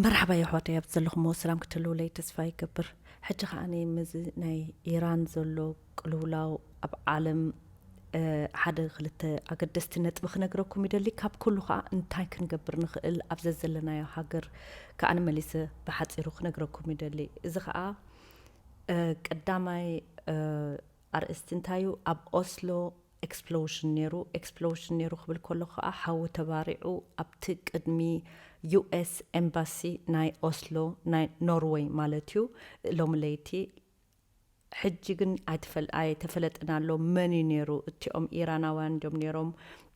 መርሓባ የሕዋተይ፣ ኣብ ዘለኹምዎ ሰላም ክትህልውለይ ተስፋ ይገብር። ሕጂ ከኣ ነዚ ናይ ኢራን ዘሎ ቅልውላው ኣብ ዓለም ሓደ ክልተ ኣገደስቲ ነጥቢ ክነግረኩም ይደሊ። ካብ ኩሉ ከኣ እንታይ ክንገብር ንኽእል ኣብ ዘዘለናዮ ሃገር ከኣ ንመሊሰ ብሓፂሩ ክነግረኩም ይደሊ። እዚ ከኣ ቀዳማይ ኣርእስቲ እንታይ እዩ? ኣብ ኦስሎ ኤክስፕሎሽን ነይሩ። ኤክስፕሎሽን ነይሩ ክብል ከሎ ከዓ ሓዊ ተባሪዑ ኣብቲ ቅድሚ ዩ ኤስ ኤምባሲ ናይ ኦስሎ ናይ ኖርወይ ማለት እዩ። ሎሚ ለይቲ ሕጂ ግን ኣይተፈለጥን ኣሎ መን እዩ ነይሩ። እቲኦም ኢራናውያን ድዮም ነይሮም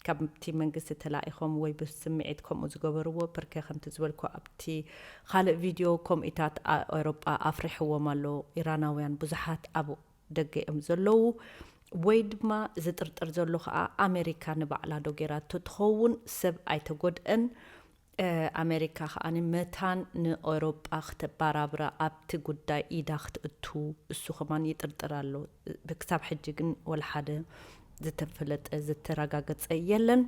ካብቲ መንግስቲ ተላኢኾም ወይ ብስምዒት ከምኡ ዝገበርዎ? ብርከ ከምቲ ዝበልኩ ኣብቲ ካልእ ቪድዮ ኮሚታት ኤሮጳ ኣፍሪሕዎም ኣሎ። ኢራናውያን ብዙሓት ኣብ ደገ እዮም ዘለዉ። ወይ ድማ ዝጥርጠር ዘሎ ከዓ ኣሜሪካ ንባዕላ ዶ ገይራቶ ትኸውን? ሰብ ኣይተጎድአን። ኣሜሪካ ከዓ መታን ንኤሮጳ ክተባራብራ ኣብቲ ጉዳይ ኢዳ ክትእቱ እሱ ከማን ይጥርጥር ኣሎ። ክሳብ ሕጂ ግን ወላ ሓደ ዝተፈለጠ ዝተረጋገፀ የለን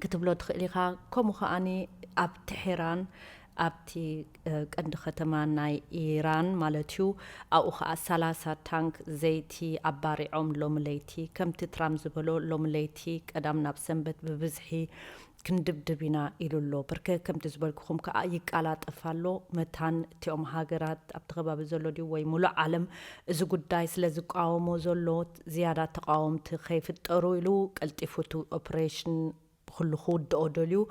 ክትብሎ ትኽእል ኢኻ። ከምኡ ከዓኒ ኣብ ትሕራን ኣብቲ ቀንዲ ከተማ ናይ ኢራን ማለት እዩ። ኣብኡ ከዓ ሰላሳ ታንክ ዘይቲ ኣባሪዖም ሎሚ ለይቲ። ከምቲ ትራምፕ ዝበሎ ሎሚ ለይቲ ቀዳም ናብ ሰንበት ብብዝሒ ክንድብድብ ኢና ኢሉ ኣሎ። ብርከ ከምቲ ዝበልኩኹም ከዓ ይቃላጠፍ ኣሎ። መታን እቲኦም ሃገራት ኣብቲ ከባቢ ዘሎ ድዩ ወይ ሙሉእ ዓለም እዚ ጉዳይ ስለ ዝቃወሞ ዘሎ ዝያዳ ተቃወምቲ ከይፍጠሩ ኢሉ ቀልጢፉ እቲ ኦፕሬሽን ብኩሉ ክውድኦ ደልዩ።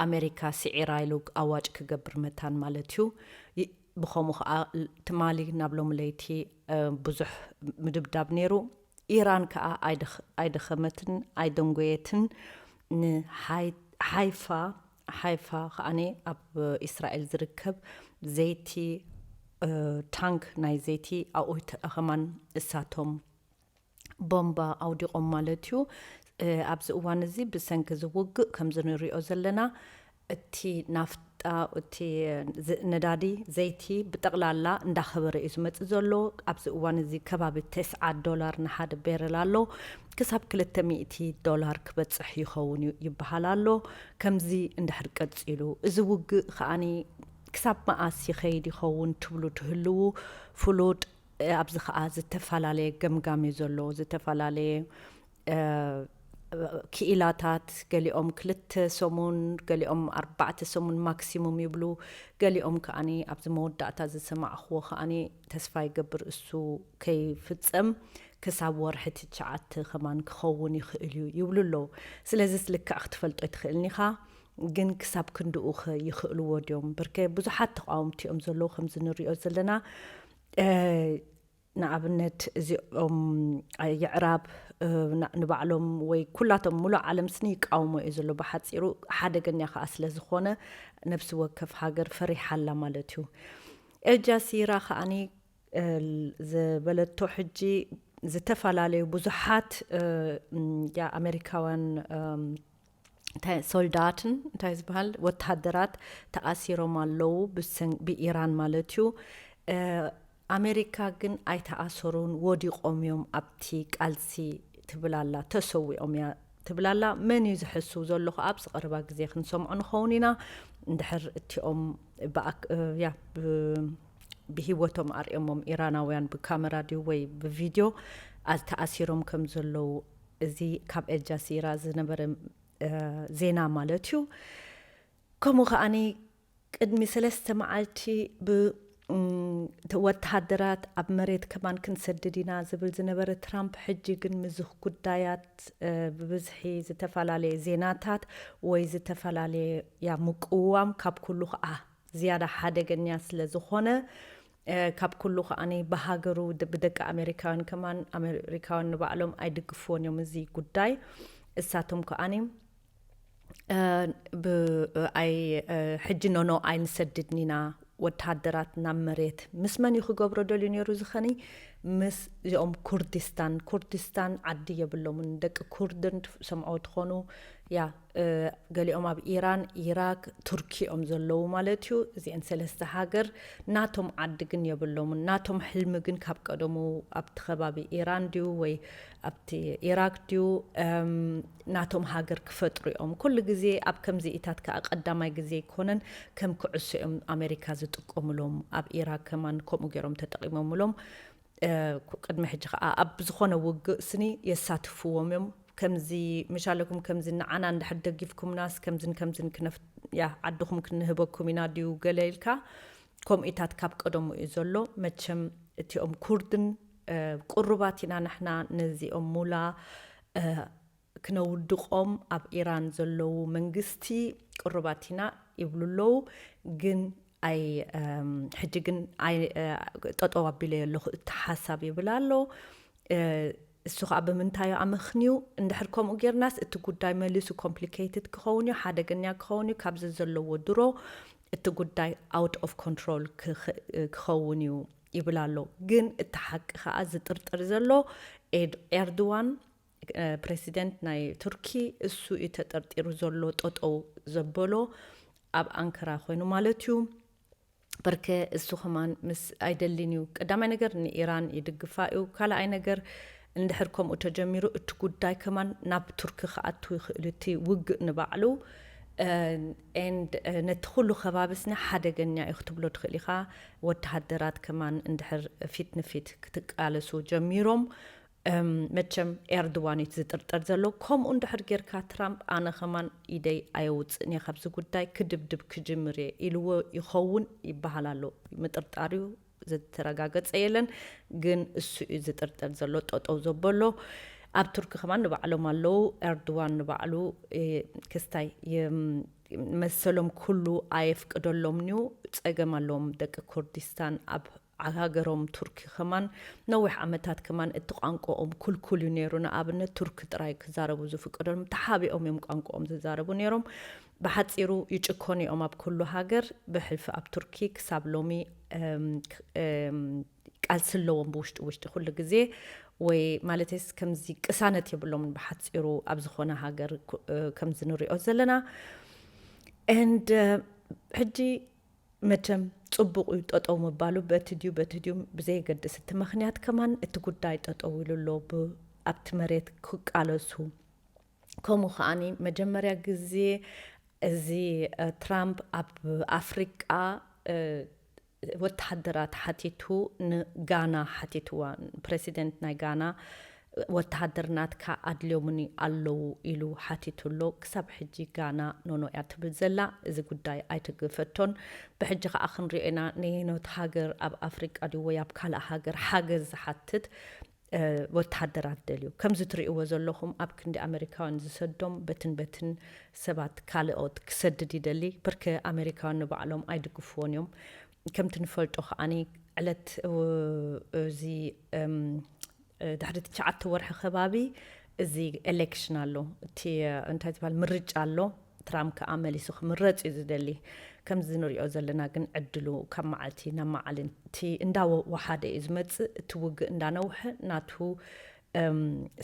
ኣሜሪካ ስዒራ ኢሉ ኣዋጭ ክገብር መታን ማለት እዩ። ብኸምኡ ከዓ ትማሊ ናብ ሎሚ ለይቲ ብዙሕ ምድብዳብ ነይሩ። ኢራን ከዓ ኣይደኸመትን ኣይደንጎየትን። ንሓይፋ ሓይፋ ከዓኒ ኣብ እስራኤል ዝርከብ ዘይቲ ታንክ ናይ ዘይቲ ኣብኡ ከማን እሳቶም ቦምባ ኣውዲቖም ማለት እዩ። ኣብዚ እዋን እዚ ብሰንኪ ዝውግእ ከምዚ ንሪኦ ዘለና እቲ ናፍጣ እቲ ነዳዲ ዘይቲ ብጠቕላላ እንዳኸበረ እዩ ዝመፅእ ዘሎ። ኣብዚ እዋን እዚ ከባቢ ተስዓ ዶላር ንሓደ ቤረል ኣሎ። ክሳብ ክልተ ሚእቲ ዶላር ክበፅሕ ይኸውን እዩ ይበሃል ኣሎ። ከምዚ እንድሕር ቀፂሉ እዚ ውግእ ከዓኒ ክሳብ መኣስ ይኸይድ ይኸውን ትብሉ ትህልዉ ፍሉጥ ኣብዚ ከዓ ዝተፈላለየ ገምጋም እዩ ዘሎ። ዝተፈላለየ ክኢላታት፣ ገሊኦም ክልተ ሰሙን፣ ገሊኦም ኣርባዕተ ሰሙን ማክሲሙም ይብሉ። ገሊኦም ከዓኒ ኣብዚ መወዳእታ ዝሰማዕክዎ ከዓኒ ተስፋ ይገብር እሱ ከይፍፀም ክሳብ ወርሒ ትሽዓተ ከማን ክኸውን ይኽእል እዩ ይብሉ ኣለዉ። ስለዚስ ልክዕ ክትፈልጦ ኣይትኽእልን ኢኻ። ግን ክሳብ ክንድኡ ኸ ይኽእልዎ ድዮም? ብርከ ብዙሓት ተቃወምቲ እዮም ዘለዉ ከምዚ ንሪኦ ዘለና። ንኣብነት እዚኦም የዕራብ ንባዕሎም ወይ ኩላቶም ሙሉእ ዓለም ስኒ ይቃወሞ እዩ ዘሎ። ብሓፂሩ ሓደገኛ ከዓ ስለ ዝኾነ ነብሲ ወከፍ ሃገር ፈሪሓላ ማለት እዩ። ኤልጃሲራ ከዓኒ ዝበለቶ ሕጂ ዝተፈላለዩ ብዙሓት ኣሜሪካውያን ሶልዳትን እንታይ ዝበሃል ወተሃደራት ተኣሲሮም ኣለዉ ብኢራን ማለት እዩ። ኣሜሪካ ግን ኣይተኣሰሩን ወዲቖም እዮም ኣብቲ ቃልሲ ትብል ኣላ። ተሰዊኦም እያ ትብል ኣላ። መን እዩ ዝሕስው ዘሎ ከዓ ኣብዚ ቀረባ ግዜ ክንሰምዖ ንኸውን ኢና። እንድሕር እቲኦም ብሂወቶም ኣርእዮሞም ኢራናውያን ብካሜራ ድዩ ወይ ብቪድዮ ተኣሲሮም ከም ዘለዉ እዚ ካብ ኤልጃሲራ ዝነበረ ዜና ማለት እዩ። ከምኡ ከዓኒ ቅድሚ ሰለስተ መዓልቲ ብወተሃደራት ኣብ መሬት ከማን ክንሰድድ ኢና ዝብል ዝነበረ ትራምፕ ሕጂ ግን ምዚ ጉዳያት ብብዝሒ ዝተፈላለየ ዜናታት ወይ ዝተፈላለየ ያ ምቅዋም ካብ ኩሉ ከዓ ዝያዳ ሓደገኛ ስለ ዝኾነ ካብ ኩሉ ከዓኒ ብሃገሩ ብደቂ ኣሜሪካውያን ከማን ኣሜሪካውያን ንባዕሎም ኣይድግፍዎን እዮም እዚ ጉዳይ። እሳቶም ከዓኒ ሕጂ ኖኖ ኣይንሰድድን ኢና ወተሃደራት ናብ መሬት ምስ መን እዩ ክገብሮ ደልዩ ነይሩ ዝኸኒ? ምስ እዚኦም ኩርዲስታን። ኩርዲስታን ዓዲ የብሎምን። ደቂ ኩርድን ሰምዖ ትኾኑ፣ ያ፣ እ፣ ገሊኦም ኣብ ኢራን፣ ኢራክ፣ ቱርኪ እዮም ዘለዉ ማለት እዩ። እዚአን ሰለስተ ሃገር ናቶም ዓዲ ግን የብሎምን። ናቶም ሕልሚ ግን ካብ ቀደሙ ኣብቲ ከባቢ ኢራን ድዩ ወይ ኣብቲ ኢራክ ድዩ፣ እም፣ ናቶም ሃገር ክፈጥሩ እዮም። ኩሉ ግዜ ኣብ ከምዚ ኢታት ከኣ ቀዳማይ ግዜ ኣይኮነን። ከም ክዕሶ እዮም ኣሜሪካ ዝጥቀሙሎም። ኣብ ኢራክ ከማን ከምኡ ገይሮም ተጠቒሞምሎም። እ፣ ኩ-፣ ቅድሚ ሕጂ ከኣ ኣብ ዝኾነ ውግእ ስኒ የሳትፍዎም እዮም። ከምዚ ምሻለኩም፣ ከምዚ ንዓና እንድሕር ደጊፍኩምናስ ከምዝን ከምዝን ክነፍ-፣ ያ፣ ዓድኹም ክንህበኩም ኢና ድዩ ገለ ኢልካ፣ ከምኡታት ካብ ቀደሙ እዩ ዘሎ። መቸም እቲኦም ኩርድን፣ እ፣ ቅሩባት ኢና ንሕና ነዚኦም ሙላ፣ እ፣ ክነውድቖም ኣብ ኢራን ዘለዉ መንግስቲ ቅሩባት ኢና ይብሉ ኣለዉ። ግን ኣይ፣ እም፣ ሕጂ ግን ኣይ፣ እ፣ ጠጠው ኣቢለዮ ኣለኹ እቲ ሓሳብ ይብል ኣሎ። እ፣ እሱ ኸኣ ብምንታዩ ኣመኽንዩ? እንድሕር ከምኡ ጌርናስ እቲ ጉዳይ መሊሱ ኮምፕሊኬትድ ክኸውን እዩ፣ ሓደገኛ ክኸውን እዩ። ካብዚ ዘለዎ ድሮ እቲ ጉዳይ ኣውት ኦፍ ኮንትሮል ክኽ-፣ ክኸውን እዩ ይብል ኣሎ። ግን እቲ ሓቂ ኸኣ ዝጥርጥር ዘሎ ኤድ-፣ ኤርድዋን፣ እ፣ ፕሬሲደንት ናይ ቱርኪ፣ እሱ እዩ ተጠርጢሩ ዘሎ፣ ጠጠው ዘበሎ ኣብ ኣንከራ ኮይኑ ማለት እዩ። በርከ እሱ ከማን ምስ ኣይደልን እዩ። ቀዳማይ ነገር ንኢራን ይድግፋ እዩ። ካልኣይ ነገር እንድሕር ከምኡ ተጀሚሩ እቲ ጉዳይ ከማን ናብ ቱርኪ ክኣቱ ይኽእል እዩ። እቲ ውግእ ንባዕሉ፣ እ፣ ኤንድ፣ እ፣ ነቲ ኩሉ ከባቢ ስኒ ሓደገኛ እዩ ክትብሎ ትኽእል ኢኻ። ወተሃደራት ከማን እንድሕር ፊት ንፊት ክትቃለሱ ጀሚሮም፣ እም፣ መቸም ኤርድዋን እዩ ዝጥርጠር ዘሎ። ከምኡ እንድሕር ጌርካ ትራምፕ፣ ኣነ ከማን ኢደይ ኣየውፅእን እየ ካብዚ ጉዳይ፣ ክድብድብ ክጅምር እየ ኢልዎ ይኸውን ይበሃል ኣሎ። ምጥርጣር እዩ፣ ዝተረጋገፀ የለን። ግን እሱ እዩ ዝጥርጠር ዘሎ፣ ጠጠው ዘበሎ። ኣብ ቱርኪ ከማን ንባዕሎም ኣለዉ። ኤርድዋን ንባዕሉ፣ እ፣ ክስታይ የ-፣ መሰሎም ኩሉ ኣየፍቅደሎምን እዩ። ፀገም ኣለዎም ደቂ ኩርዲስታን ኣብ ሃገሮም ቱርኪ ከማን። ነዊሕ ዓመታት ከማን እቲ ቋንቋኦም ኩልኩል እዩ ነይሩ። ንኣብነት ቱርኪ ጥራይ ክዛረቡ ዝፍቀደሎም፣ ተሓቢኦም እዮም ቋንቋኦም ዝዛረቡ ነይሮም። ብሓጺሩ ይጭኮኑ እዮም ኣብ ኩሉ ሃገር፣ ብሕልፊ ኣብ ቱርኪ ክሳብ ሎሚ፣ እም፣ ክ-፣ እም፣ ቃልሲ ኣለዎም ብውሽጢ ውሽጢ ኩሉ ግዜ። ወይ ማለተይስ ከምዚ ቅሳነት የብሎምን ብሓጺሩ ኣብ ዝኾነ ሃገር ኩ-፣ እ፣ ከምዚ ንሪኦ ዘለና። And፣ እ፣ ሕጂ መቸም ጽቡቕ እዩ ጠጠው ምባሉ፣ በቲ ድዩ በቲ ድዩ ብዘየገድስ፣ እቲ ምኽንያት ከማን እቲ ጉዳይ ጠጠው ኢሉ ኣሎ፣ ብ-፣ ኣብቲ መሬት ክቃለሱ። ከምኡ ከኣኒ መጀመርያ ግዜ እዚ፣ እ፣ ትራምፕ ኣብ ኣፍሪቃ፣ እ፣ ወተሃደራት ሓቲቱ፣ ንጋና ሓቲትዋ። ፕረሲደንት ናይ ጋና፣ "ወተሃደር ናትካ ኣድልዮምኒ ኣለዉ" ኢሉ ሓቲቱ ኣሎ። ክሳብ ሕጂ ጋና ኖኖ እያ ትብል ዘላ። እዚ ጉዳይ ኣይትግፈቶን። ብሕጂ ከኣ ክንሪኦ ኢና፣ ነየኖት ሃገር ኣብ ኣፍሪቃ ድዩ ወይ ኣብ ካልእ ሃገር ሓገዝ ዝሓትት፣ እ፣ ወተሃደራት ደልዩ። ከምዚ ትርእይዎ ዘለኹም ኣብ ክንዲ ኣመሪካውያን ዝሰዶም በትን በትን ሰባት ካልኦት ክሰድድ ይደሊ። ብርክ ኣመሪካውያን ንባዕሎም ኣይድግፍዎን እዮም። ከምቲ ንፈልጦ ከኣኒ ዕለት፣ እ፣ እዚ፣ እም፣ እ፣ ድሕሪ ትሽዓተ ወርሒ ከባቢ እዚ ኤሌክሽን ኣሎ። እቲ፣ እ፣ እንታይ ዝበሃል ምርጫ ኣሎ። ትራምፕ ከኣ መሊሱ ክምረጽ እዩ ዝደሊ። ከምዚ ንሪኦ ዘለና ግን ዕድሉ ካብ መዓልቲ ናብ መዓልቲ እንዳወ-፣ ወሓደ እዩ ዝመጽእ። እቲ ውግእ እንዳነውሐ ናቱ፣ እም፣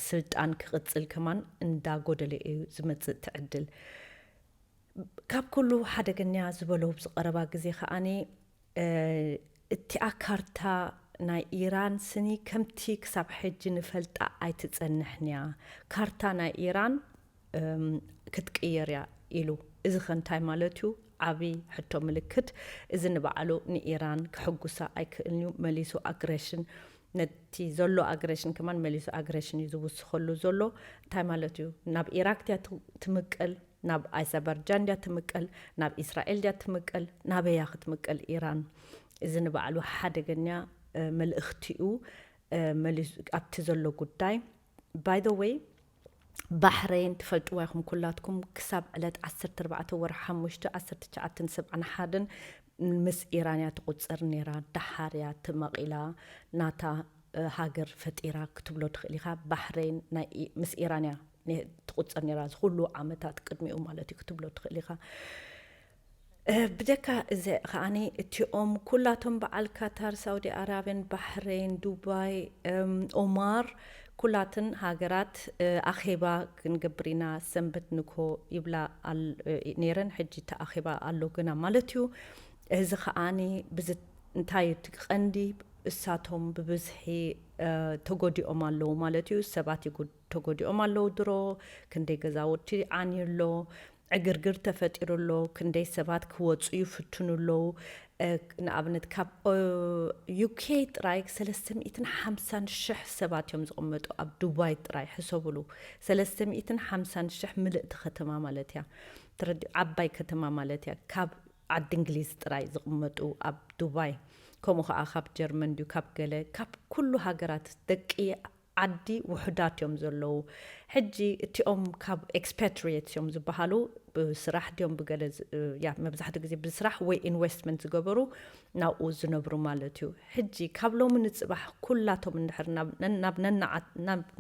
ስልጣን ክቕጽል ከማን እንዳጎደለ እዩ ዝመጽእ እቲ ዕድል። ካብ ኩሉ ሓደገኛ ዝበሎ ኣብዚ ቀረባ ግዜ ከኣኒ፣ እ፣ እቲኣ ካርታ ናይ ኢራን ስኒ ከምቲ ክሳብ ሕጂ ንፈልጣ ኣይትጸንሕን እያ። ካርታ ናይ ኢራን፣ እም፣ ክትቅየር እያ ኢሉ። እዚ ከ እንታይ ማለት እዩ? ዓቢ ሕቶ ምልክት። እዚ ንባዕሉ ንኢራን ከሐጉሳ ኣይክእልን እዩ። መሊሱ ኣግሬሽን፣ ነቲ ዘሎ ኣግሬሽን ከማን መሊሱ ኣግሬሽን እዩ ዝውስኸሉ ዘሎ። እንታይ ማለት እዩ? ናብ ኢራክ ድያ ት-፣ ትምቅል? ናብ ኣዘርባይጃን ድያ ትምቅል? ናብ ኢስራኤል ድያ ትምቅል? ናበያ ክትምቅል ኢራን? እዚ ንባዕሉ ሓደገኛ፣ እ፣ መልእኽቲ እዩ፣ እ፣ መሊሱ ኣብቲ ዘሎ ጉዳይ። By the way፣ ባሕሬን ትፈልጥዋ ኢኹም ኩላትኩም፣ ክሳብ ዕለት ዓሰርተ ኣርባዕተ ወርሒ ሓሙሽተ፣ ዓሰርተ ትሽዓተ ሰብዓን ሓደን ምስ ኢራን እያ ትቑጸር ነይራ። ደሓር እያ ተመቒላ፣ ናታ፣ እ፣ ሃገር ፈጢራ ክትብሎ ትኽእል ኢኻ። ባሕሬን ናይ ኢ-፣ ምስ ኢራን እያ ነ-፣ ትቑጸር ነይራ፣ እዚ ኩሉ ዓመታት ቅድሚኡ ማለት እዩ ክትብሎ ትኽእል ኢኻ። ብጀካ እዚ ከዓኒ እቲኦም ኩላቶም በዓል ካታር፣ ሳውዲ ኣራብያን፣ ባሕሬን፣ ዱባይ፣ ኦማር፣ ኩላትን ሃገራት ኣኼባ ክንገብር ኢና ሰንበት ንኮ ይብላ ነይረን። ሕጂ እቲ ኣኼባ ኣሎ ግና ማለት እዩ። እዚ ከዓኒ እንታይ እቲ ቀንዲ እሳቶም ብብዝሒ ተጎዲኦም ኣለዉ ማለት እዩ። ሰባት ተጎዲኦም ኣለዉ። ድሮ ክንደይ ገዛውቲ ዓንዩ ኣሎ፣ ዕግርግር ተፈጢሩ ኣሎ፣ ክንደይ ሰባት ክወፁ ይፍትኑ ኣለዉ። ንኣብነት ካብ ዩኬ ጥራይ ሰለስተ ሚእትን ሓምሳን ሽሕ ሰባት እዮም ዝቕመጡ ኣብ ዱባይ ጥራይ። ሕሰብሉ፣ ሰለስተ ሚእትን ሓምሳን ሽሕ ምልእቲ ከተማ ማለት እያ። ትረዲ ዓባይ ከተማ ማለት እያ። ካብ ዓዲ እንግሊዝ ጥራይ ዝቕመጡ ኣብ ዱባይ፣ ከምኡ ከዓ ካብ ጀርመን ድዩ ካብ ገለ ካብ ኩሉ ሃገራት ደቂ ዓዲ ውሑዳት እዮም ዘለዉ። ሕጂ እቲኦም ካብ expatriates እዮም ዝበሃሉ፣ ብስራሕ ድዮም ብገለ፣ ያ፣ መብዛሕትኡ ግዜ ብስራሕ ወይ investment ዝገበሩ ናብኡ ዝነብሩ ማለት እዩ። ሕጂ ካብ ሎሚ ንፅባሕ ኩላቶም እንድሕር ናብ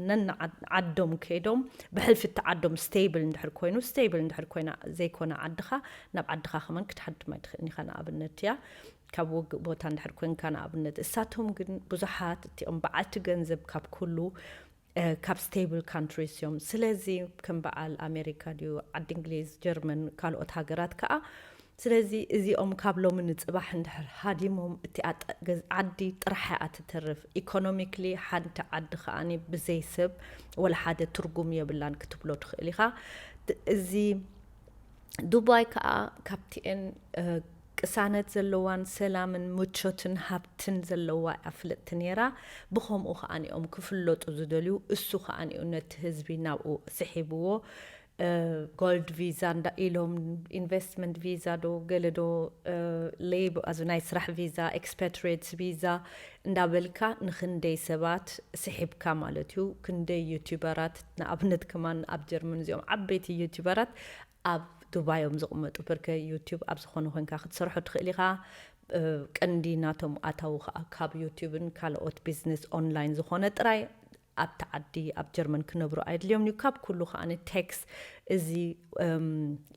ነናዓዶም ከይዶም፣ ብሕልፊ እቲ ዓዶም stable እንድሕር ኮይኑ፣ stable እንድሕር ኮይና ዘይኮነ ዓድኻ፣ ናብ ዓድኻ ከማን ክትሃድም ኣይትኽእልን ኢኻ። ንኣብነት እያ ካብ ውግእ ቦታ እንድሕር ኮንካ ንኣብነት። እሳቶም ግን ብዙሓት እቲኦም በዓልቲ ገንዘብ ካብ ኩሉ ካብ stable countries እዮም። ስለዚ ከም በዓል ኣሜሪካ ድዩ፣ ዓዲ እንግሊዝ፣ ጀርመን፣ ካልኦት ሃገራት ከዓ፣ ስለዚ እዚኦም ካብ ሎሚ ንፅባሕ እንድሕር ሃዲሞም፣ እቲ ዓዲ ጥራሕ እያ ትተርፍ። Economically ሓንቲ ዓዲ ከዓኒ ብዘይ ሰብ ወላ ሓደ ትርጉም የብላን ክትብሎ ትኽእል ኢኻ። እዚ ዱባይ ከዓ ካብቲኤን ቅሳነት ዘለዋን ሰላምን ምቾትን ሃብትን ዘለዋ እያ ፍልጥቲ ነይራ። ብኸምኡ ከዓኒኦም ክፍለጡ ዝደልዩ፣ እሱ ከዓኒኡ ነቲ ህዝቢ ናብኡ ስሒብዎ። ጎልድ ቪዛ እንዳ ኢሎም፣ ኢንቨስትመንት ቪዛ ዶ ገለ ዶ፣ ሌብ ኣዚ ናይ ስራሕ ቪዛ፣ ኤክስፓትሪየትስ ቪዛ እንዳበልካ ንክንደይ ሰባት ስሒብካ ማለት እዩ። ክንደይ ዩቲዩበራት ንኣብነት ከማን ኣብ ጀርመን እዚኦም ዓበይቲ ዩቲዩበራት ኣብ ዱባይ እዮም ዝቕመጡ። ብርከ ዩቲዩብ ኣብ ዝኾነ ኮንካ ክትሰርሖ ትኽእል ኢኻ። ቀንዲ ናቶም ኣታዊ ከዓ ካብ ዩቲዩብን ካልኦት ቢዝነስ ኦንላይን ዝኾነ ጥራይ ኣብቲ ዓዲ ኣብ ጀርመን ክነብሩ ኣይድልዮም እዩ። ካብ ኩሉ ከዓ ቴክስ እዚ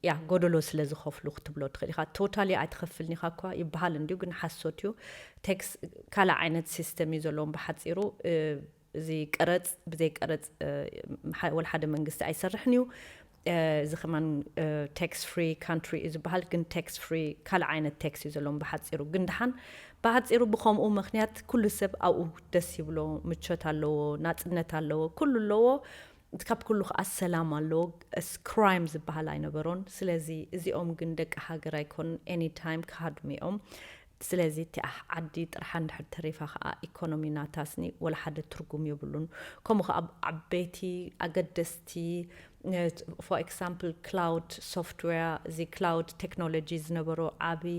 ያ ጎደሎ ስለ ዝኸፍሉ ክትብሎ ትኽእል ኢኻ። ቶታሊ ኣይትኸፍልን ኢኻ እኳ ይበሃል እንዲዩ፣ ግን ሓሶት እዩ። ቴክስ ካልእ ዓይነት ሲስተም እዩ ዘለዎም ብሓፂሩ። እዚ ቀረፅ ብዘይ ቀረፅ ወላ ሓደ መንግስቲ ኣይሰርሕን እዩ። እዚ ከማን ቴክስ ፍሪ ካንትሪ እዩ ዝበሃል፣ ግን ቴክስ ፍሪ ካልእ ዓይነት ቴክስ እዩ ዘለዎም ብሓፂሩ። ግን ደሓን ብሓፂሩ ብኸምኡ ምክንያት ኩሉ ሰብ ኣብኡ ደስ ይብሎ፣ ምቾት ኣለዎ፣ ናፅነት ኣለዎ፣ ኩሉ ኣለዎ። ካብ ኩሉ ከዓ ሰላም ኣለዎ። ክራይም ዝበሃል ኣይነበሮን። ስለዚ እዚኦም ግን ደቂ ሃገር ኣይኮኑን፣ ኤኒ ታይም ክሃድሙ እዮም። ስለዚ እቲ ዓዲ ጥርሓ እንድሕር ተሪፋ ከዓ ኢኮኖሚ ናታስኒ ወላ ሓደ ትርጉም የብሉን። ከምኡ ከዓ ዓበይቲ ኣገደስቲ ፎር ኤግዛምፕል ክላውድ ሶፍትዌር፣ እዚ ክላውድ ቴክኖሎጂ ዝነበሮ ዓብዪ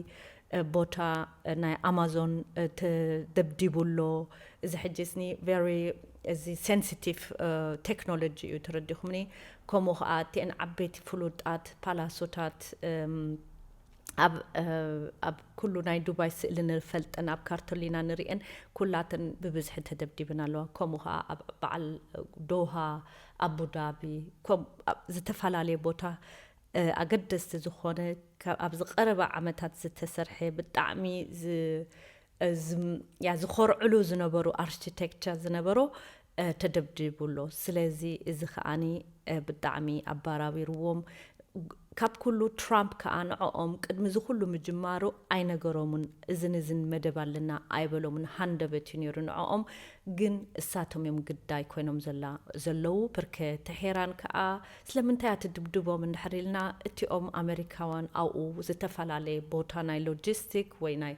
ቦታ ናይ ኣማዞን ተደብዲቡ ኣሎ። እዚ ሕጂ ስኒ ቨሪ እዚ ሴንሲቲቭ ቴክኖሎጂ እዩ፣ ተረዲኹምኒ። ከምኡ ከዓ እቲአን ዓበይቲ ፍሉጣት ፓላሶታት ኣብ ኩሉ ናይ ዱባይ ስእሊ ንፈልጠን ኣብ ካርቶሊና ንሪኤን ኩላተን ብብዝሒ ተደብዲብን ኣለዋ። ከምኡ ከዓ ኣብ በዓል ዶሃ፣ ኣቡዳቢ፣ ዝተፈላለየ ቦታ ኣገደስቲ ዝኾነ ኣብ ዝቀረበ ዓመታት ዝተሰርሐ ብጣዕሚ ያ ዝኮርዕሉ ዝነበሩ ኣርኪቴክቸር ዝነበሮ ተደብዲቡ ኣሎ። ስለዚ እዚ ከዓኒ ብጣዕሚ ኣባራቢርዎም። ካብ ኩሉ ትራምፕ ከዓ ንዕኦም ቅድሚ እዚ ኩሉ ምጅማሩ ኣይነገሮምን። እዝን እዝን መደብ ኣለና ኣይበሎምን። ሃንደበት እዩ ነይሩ ንዕኦም። ግን እሳቶም እዮም ግዳይ ኮይኖም ዘለዉ። ብርከ ተሄራን ከዓ ስለምንታይ እያ ትድብድቦም እንድሕር ኢልና፣ እቲኦም ኣመሪካውያን ኣብኡ ዝተፈላለየ ቦታ ናይ ሎጂስቲክ ወይ ናይ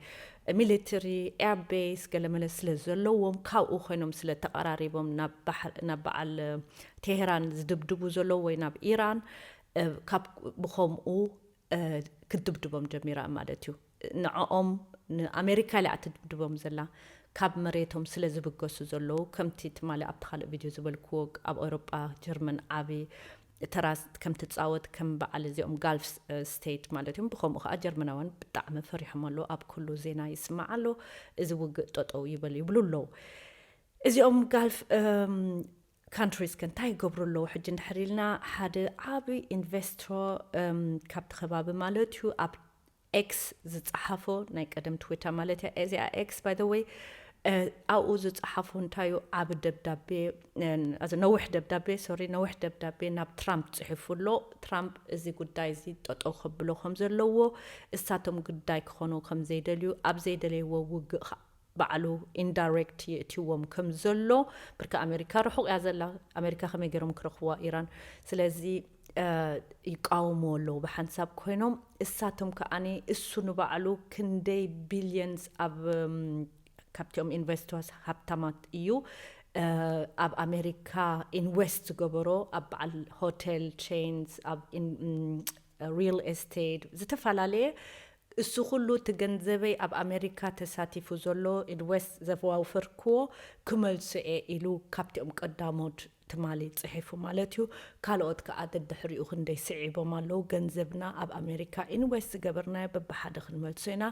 ሚሊተሪ ኤርቤስ ገለመለ ስለ ዘለዎም ካብኡ ኮይኖም ስለ ተቐራሪቦም ናብ በዓል ቴሄራን ዝድብድቡ ዘለዉ ወይ ናብ ኢራን ካብ ብኸምኡ ክትድብድቦም ጀሚራ ማለት እዩ። ንዕኦም ንኣሜሪካ ኢላ ትድብድቦም ዘላ ካብ መሬቶም ስለ ዝብገሱ ዘለዉ ከምቲ ትማሊ ኣብቲ ካልእ ቪድዮ ዝበልክዎ ኣብ ኤውሮጳ ጀርመን ዓቢ ተራ ከም ትጻወት ከም በዓል እዚኦም ጋልፍ ስቴት ማለት እዮም። ብኸምኡ ከዓ ጀርመናውያን ብጣዕሚ ፈሪሖም ኣለዉ። ኣብ ኩሉ ዜና ይስማዕ ኣሎ። እዚ ውግእ ጠጠው ይበል ይብሉ ኣለዉ። እዚኦም ጋልፍ ካንትሪስ ከ እንታይ ይገብሩ ኣለዉ? ሕጂ እንድሕር ኢልና ሓደ ዓቢ ኢንቨስትሮ ካብቲ ከባቢ ማለት እዩ ኣብ ኤክስ ዝጸሓፎ፣ ናይ ቀደም ትዊተር ማለት እያ እዚኣ ኤክስ by the way። ኣብኡ ዝጸሓፎ እንታዩ? ዓቢ ደብዳቤ፣ ነዊሕ ደብዳቤ፣ ሶሪ፣ ነዊሕ ደብዳቤ ናብ ትራምፕ ጽሒፉ ኣሎ። ትራምፕ እዚ ጉዳይ እዚ ጠጠው ከብሎ ከም ዘለዎ፣ እሳቶም ግዳይ ክኾኑ ከም ዘይደልዩ፣ ኣብ ዘይደለይዎ ውግእ ባዕሉ ኢንዳይሬክት የእትዎም ከም ዘሎ። ብርካ ኣሜሪካ ርሑቕ እያ ዘላ። ኣሜሪካ ከመይ ገይሮም ክረኽብዋ ኢራን? ስለዚ ይቃወምዎ ኣለዉ ብሓንሳብ ኮይኖም። እሳቶም ከዓኒ እሱ ንባዕሉ ክንደይ ቢልየንስ ኣብ ካብቲኦም ኢንቨስተርስ ሃብታማት እዩ ኣብ ኣሜሪካ ኢንቨስት ዝገበሮ፣ ኣብ በዓል ሆቴል ቼንስ፣ ኣብ ሪል ኤስቴት፣ ዝተፈላለየ። እሱ ኩሉ እቲ ገንዘበይ ኣብ ኣሜሪካ ተሳቲፉ ዘሎ ኢንቨስት ዘዋፍርክዎ ክመልሶ እየ ኢሉ ካብቲኦም ቀዳሞት ትማሊ ጽሒፉ ማለት እዩ። ካልኦት ከኣ ደድሕሪኡ ክንደይ ስዒቦም ኣለዉ። ገንዘብና ኣብ ኣሜሪካ ኢንቨስት ዝገበርናዮ በብሓደ ክንመልሶ ኢና።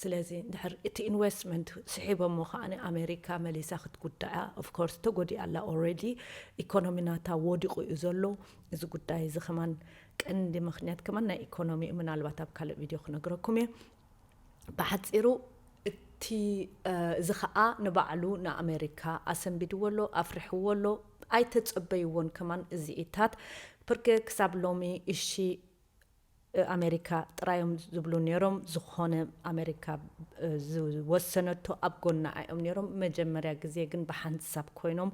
ስለዚ እንድሕር እቲ ኢንቨስትመንት ስሒቦሞ ከኣ ኣሜሪካ መሊሳ ክትጉዳእ እያ። ኦፍኮርስ ተጎዲኣ ኣላ ኦልሬዲ። ኢኮኖሚ ናታ ወዲቑ እዩ ዘሎ። እዚ ጉዳይ እዚ ከማን ቀንዲ ምኽንያት ከማን ናይ ኢኮኖሚ እዩ። ምናልባት ኣብ ካልእ ቪድዮ ክነግረኩም እየ። ብሓጺሩ እቲ እዚ ኸኣ ንባዕሉ ንኣሜሪካ ኣሰንቢድዎ ኣሎ፣ ኣፍሪሕዎ ኣሎ። ኣይተጸበይዎን ከማን እዚኢታት። ብርክ ክሳብ ሎሚ እሺ ኣሜሪካ ጥራዮም ዝብሉ ነይሮም። ዝኾነ ኣሜሪካ ዝወሰነቶ ኣብ ጎና እዮም ነይሮም። መጀመርያ ግዜ ግን ብሓንሳብ ኮይኖም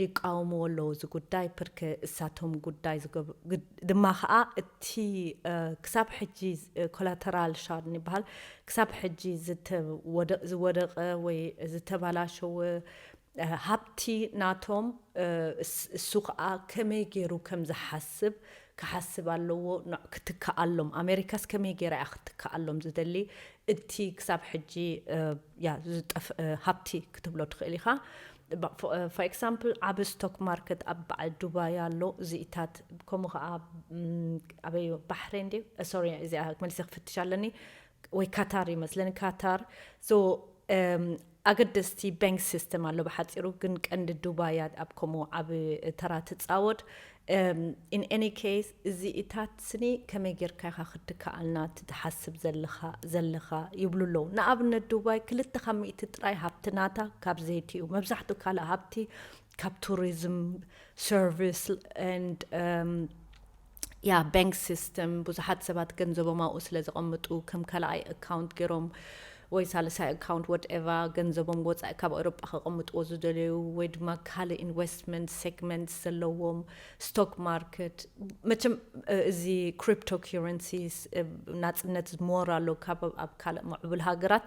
ይቃወምዎ ኣለዉ እዚ ጉዳይ። ብርክ እሳቶም ጉዳይ ዝገብ- ግድ- ድማ ኸኣ እቲ ክሳብ ሕጂ ኮላተራል ሻርን ይበሃል፣ ክሳብ ሕጂ ዝተወደ- ዝወደቐ ወይ ዝተባላሸወ ሃብቲ ናቶም እሱ ከኣ ከመይ ገይሩ ከም ዝሓስብ ክሓስብ ኣለዎ። ክትከኣሎም ኣሜሪካስ ከመይ ገይራ እያ ክትከኣሎም ዝደሊ? እቲ ክሳብ ሕጂ ያ ዝጠፍ ሃብቲ ክትብሎ ትኽእል ኢኻ። ፎር ኤግዛምፕል ዓብ ስቶክ ማርኬት ኣብ በዓል ዱባይ ኣሎ። እዚኢታት ከምኡ ከዓ ኣበይ ባሕሬን ድዩ? ሶሪ፣ እዚኣ መሊሰ ክፍትሽ ኣለኒ። ወይ ካታር ይመስለኒ፣ ካታር። ሶ ኣገደስቲ ባንክ ሲስተም ኣሎ ብሓፂሩ፣ ግን ቀንዲ ዱባይ እያ ኣብ ከምኡ ዓብ ተራ ትፃወት። ኢን ኤኒ ኬስ እዚኢታት ስኒ ከመይ ጌርካ ኢኻ ክትከኣልና ትሓስብ ዘለኻ ዘለኻ ይብሉ ኣለዉ። ንኣብነት ዱባይ ክልተ ካብ ሚእቲ ጥራይ ሃብቲ ናታ ካብ ዘይቲ እዩ። መብዛሕትኡ ካልእ ሃብቲ ካብ ቱሪዝም፣ ሰርቪስ ኤንድ ያ ባንክ ሲስተም። ብዙሓት ሰባት ገንዘቦም ኣብኡ ስለ ዘቐምጡ ከም ካልኣይ ኣካውንት ገይሮም ወይ ሳልሳይ ኣካውንት ወትኤቨር ገንዘቦም ወፃኢ ካብ ኣውሮጳ ከቐምጥዎ ዝደለዩ ወይ ድማ ካልእ ኢንቨስትመንት ሴግመንት ዘለዎም፣ ስቶክ ማርኬት፣ መቸም እዚ ክሪፕቶ ኪረንሲስ ናፅነት ዝሞር ኣሎ ካብ ኣብ ካልእ ምዕቡል ሃገራት።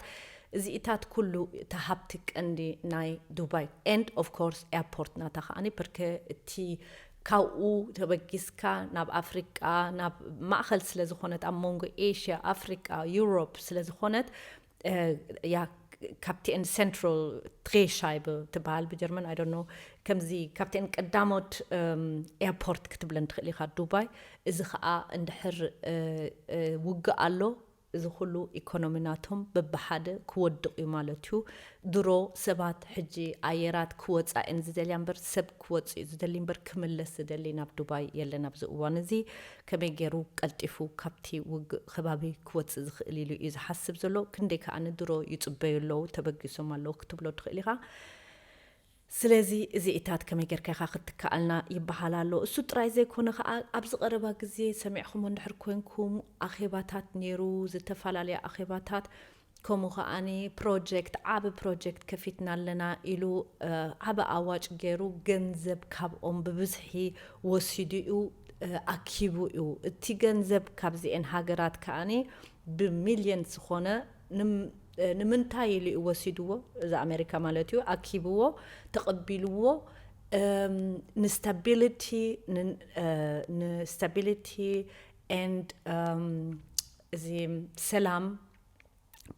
እዚኢታት ኩሉ እቲ ሃብቲ ቀንዲ ናይ ዱባይ ኤንድ ኦፍ ኮርስ ኤርፖርት ናታ ከዓኒ ብርከ እቲ ካብኡ ተበጊስካ ናብ ኣፍሪቃ ናብ ማእኸል ስለ ዝኾነት ኣብ መንጎ ኤሽያ ኣፍሪቃ ዩሮፕ ስለ ዝኾነት ያ ካፕቴን ሴንትራል ትሬሻይብ ትበሃል ብጀርመን ኣይ ዶንት ኖ። ከምዚ ካፕቴን ቀዳሞት ኤርፖርት ክትብለን ትኽእል ኢኻ ዱባይ። እዚ ከዓ እንድሕር ውግእ ኣሎ እዚ ኩሉ ኢኮኖሚ ናቶም በብሓደ ክወድቕ እዩ ማለት እዩ። ድሮ ሰባት ሕጂ ኣየራት ክወፃ እየን ዝደልያ እምበር ሰብ ክወፅእ እዩ ዝደሊ እምበር ክምለስ ዝደሊ ናብ ዱባይ የለን ኣብዚ እዋን እዚ። ከመይ ገይሩ ቀልጢፉ ካብቲ ውግእ ከባቢ ክወፅእ ዝኽእል ኢሉ እዩ ዝሓስብ ዘሎ። ክንደይ ከዓ ንድሮ ይፅበዩ ኣለዉ ተበጊሶም ኣለዉ ክትብሎ ትኽእል ኢኻ። ስለዚ እዚኢታት ከመይ ጌርካ ኢኻ ክትከኣልና ይበሃል ኣሎ። እሱ ጥራይ ዘይኮነ ኸኣ ኣብዚ ቀረባ ግዜ ሰሚዕኹሞ እንድሕር ኮንኩም ኣኼባታት ነይሩ፣ ዝተፈላለያ ኣኼባታት ከምኡ ኸኣኒ ፕሮጀክት ዓቢ ፕሮጀክት ከፊትና ኣለና ኢሉ ዓቢ ኣዋጭ ገይሩ ገንዘብ ካብኦም ብብዝሒ ወሲዱ እዩ ኣኪቡ እዩ። እቲ ገንዘብ ካብዚኤን ሃገራት ከኣኒ ብሚልዮን ዝኾነ ንምንታይ ኢሉ እዩ ወሲድዎ? እዚ ኣሜሪካ ማለት እዩ ኣኪብዎ ተቐቢልዎ ንስታቢሊቲ ንስታቢሊቲ ኤንድ እዚ ሰላም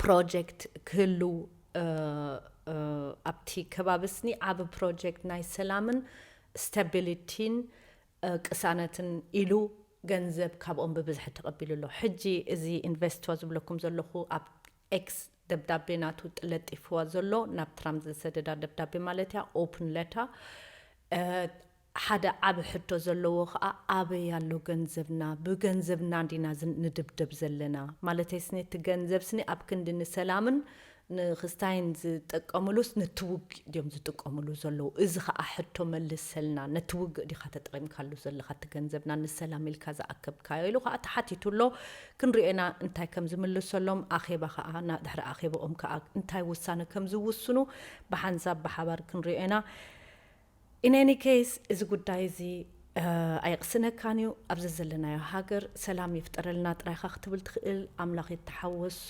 ፕሮጀክት ክህሉ ኣብቲ ከባቢ ስኒ ዓቢ ፕሮጀክት ናይ ሰላምን ስታቢሊቲን ቅሳነትን ኢሉ ገንዘብ ካብኦም ብብዝሒ ተቐቢሉ ኣሎ። ሕጂ እዚ ኢንቨስቶ ዝብለኩም ዘለኹ ኣብ ኤክስ ደብዳቤ ናቱ ለጢፍዋ ዘሎ ናብ ትራምፕ ዝሰደዳ ደብዳቤ ማለት እያ ኦፕን ለታ ሓደ ዓቢ ሕቶ ዘለዎ ኸኣ፣ ኣበይ ኣሎ ገንዘብና? ብገንዘብና እንዲና ዝን-፣ ንድብደብ ዘለና። ማለተይ ስኒ፣ እቲ ገንዘብ ስኒ ኣብ ክንዲ ንሰላምን ንኽስታይን ዝጥቀምሉስ፣ ነቲ ውግእ ድዮም ዝጥቀምሉ ዘለዉ? እዚ ኸኣ ሕቶ መልሰልና። ነቲ ውግእ ዲኻ ተጠቒምካሉ ዘለኻ? እቲ ገንዘብና ንሰላም ኢልካ ዝኣከብካዮ? ኢሉ ኸኣ ተሓቲቱ ኣሎ። ክንሪኦ ኢና እንታይ ከም ዝምልሰሎም። ኣኼባ ኸኣ፣ ና-፣ ድሕሪ ኣኼባኦም ከኣ እንታይ ውሳነ ከም ዝውስኑ ብሓንሳብ ብሓባር ክንሪኦ ኢና። In any case፣ እዚ ጉዳይ እዚ፣ እ፣ ኣየቕስነካን እዩ። ኣብ ዘዘለናዮ ሃገር ሰላም ይፍጠረልና ጥራይኻ ክትብል ትኽእል። ኣምላኽ ይተሓወሶ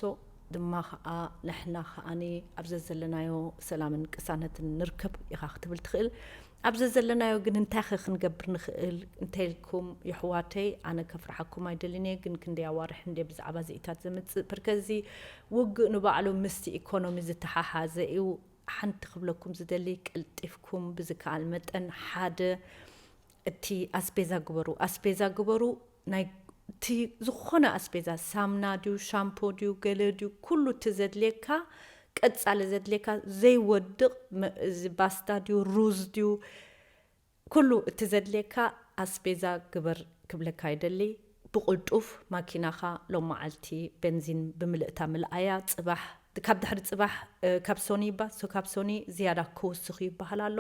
ድማ ኸኣ፣ ንሕና ኸኣኒ ኣብ ዘዘለናዮ ሰላምን ቅሳነትን ንርከብ ኢኻ ክትብል ትኽእል። ኣብ ዘዘለናዮ ግን እንታይ ኸ ክንገብር ንኽእል? እንተኢልኩም፣ የሕዋተይ፣ ኣነ ከፍርሓኩም ኣይደልን እየ፣ ግን ክንደይ ኣዋርሕ እንደ ብዛዕባ ዝኢታት ዘምጽእ፣ ብርከዚ ውግእ ንባዕሉ ምስቲ ኢኮኖሚ ዝተሓሓዘ እዩ። ሓንቲ ክብለኩም ዝደሊ፣ ቀልጢፍኩም ብዝከኣል መጠን ሓደ እቲ ኣስቤዛ ግበሩ። ኣስቤዛ ግበሩ፣ ናይ እቲ ዝኾነ ኣስቤዛ፣ ሳምና ድዩ፣ ሻምፖ ድዩ፣ ገለ ድዩ፣ ኩሉ እቲ ዘድልየካ፣ ቀጻሊ ዘድልየካ፣ ዘይወድቕ መ-፣ እዚ ባስታ ድዩ፣ ሩዝ ድዩ፣ ኩሉ እቲ ዘድልየካ ኣስቤዛ ግበር ክብለካ ይደሊ። ብቕልጡፍ ማኪናኻ ሎም መዓልቲ ቤንዚን ብምልእታ ምልኣያ። ጽባሕ፣ ካብ ድሕሪ ጽባሕ፣ እ፣ ካብ ሶኒ ይባ-፣ ሶ-፣ ካብ ሶኒ ዝያዳ ክውስኽ ይበሃል ኣሎ።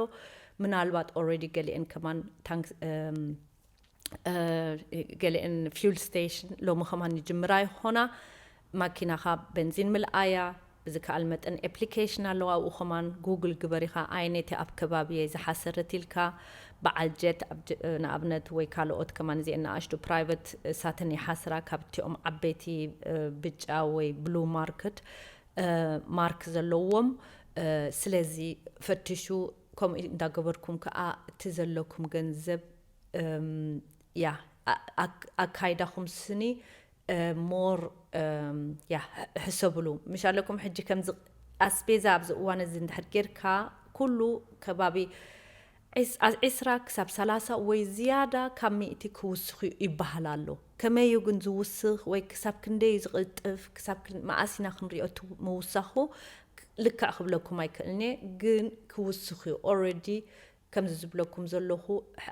ምናልባት ኦልሬዲ ገሊአን ከማን ታንክ-፣ እም፣ እ፣ ገሊአን ፊውል ስቴሽን ሎሚ ከማን ይጅምራ ይኾና። ማኪናኻ ቤንዚን ምልኣያ፣ ብዝከኣል መጠን ኣፕሊኬሽን ኣለዋ። ኣብኡ ከማን ጉግል ግበር ኢኻ፣ ኣየነይቲ ኣብ ከባቢየይ ዝሓሰረት ኢልካ። በዓል ጀት ኣብ ጀ-፣ ንኣብነት፣ ወይ ካልኦት ከማን እዚአን ንኣሽቱ ፕራይቨት እሳተን ይሓስራ፣ ካብ እቲኦም ዓበይቲ፣ እ፣ ብጫ ወይ ብሉ ማርክት፣ እ፣ ማርክ ዘለዎም። እ፣ ስለዚ ፈትሹ። ከምኡ እንዳገበርኩም ከኣ እቲ ዘለኩም ገንዘብ፣ እም፣ ያ፣ ኣ-፣ ኣክ-፣ ኣካይዳኹም ስኒ፣ እ፣ ሞር፣ እም፣ ያ፣ ሕ-፣ ሕሰብሉ። ምሽ ኣለኩም ሕጂ ከምዚ ኣስቤዛ ኣብዚ እዋን እዚ እንድሕር ጌርካ፣ ኩሉ ከባቢ ዒስ-፣ ዓ-፣ ዒስራ ክሳብ ሰላሳ ወይ ዝያዳ ካብ ሚእቲ ክውስኽ እዩ ይበሃል ኣሎ። ከመይ እዩ ግን ዝውስኽ ወይ ክሳብ ክንደይ እዩ ዝቕልጥፍ፣ ክሳብ ክን-፣ መኣስ ኢና ክንሪኦ እቲ ምውሳኹ? ልክዕ ክብለኩም ኣይክእልን እየ፣ ግን ክውስኽ እዩ። ኦልሬዲ ከምዚ ዝብለኩም ዘለኹ፣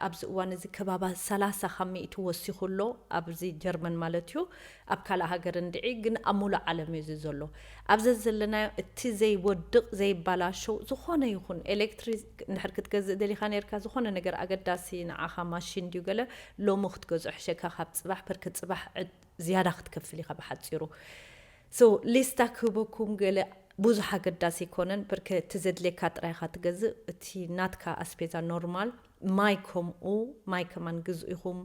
ኣብዚ እዋን እዚ ከባባ ሰላሳ ካብ ሚእቲ ወሲኹ ኣሎ፣ ኣብዚ ጀርመን ማለት እዩ። ኣብ ካልእ ሃገር እንድዒ፣ ግን ኣብ ሙሉእ ዓለም እዩ እዚ ዘሎ። ኣብ ዘዘለናዮ እቲ ዘይወድቕ ዘይበላሸው ዝኾነ ይኹን ኤሌክትሪክ እንድሕር ክትገዝእ ደሊኻ ነርካ፣ ዝኾነ ነገር ኣገዳሲ ንዓኻ ማሽን ድዩ ገለ፣ ሎሚ ክትገዝኦ ሕሸካ ካብ ጽባሕ፣ በርክ ጽባሕ ዕድ-፣ ዝያዳ ክትከፍል ኢኻ ብሓጺሩ። ሶ ሊስታ ክህበኩም ገለ ብዙሕ ኣገዳሲ ኣይኮነን፣ በርክ እቲ ዘድልየካ ጥራይ ኢኻ ትገዝእ። እቲ ናትካ ኣስቤዛ ኖርማል፣ ማይ ከምኡ፣ ማይ ከማን ግዝኡ ኢኹም፣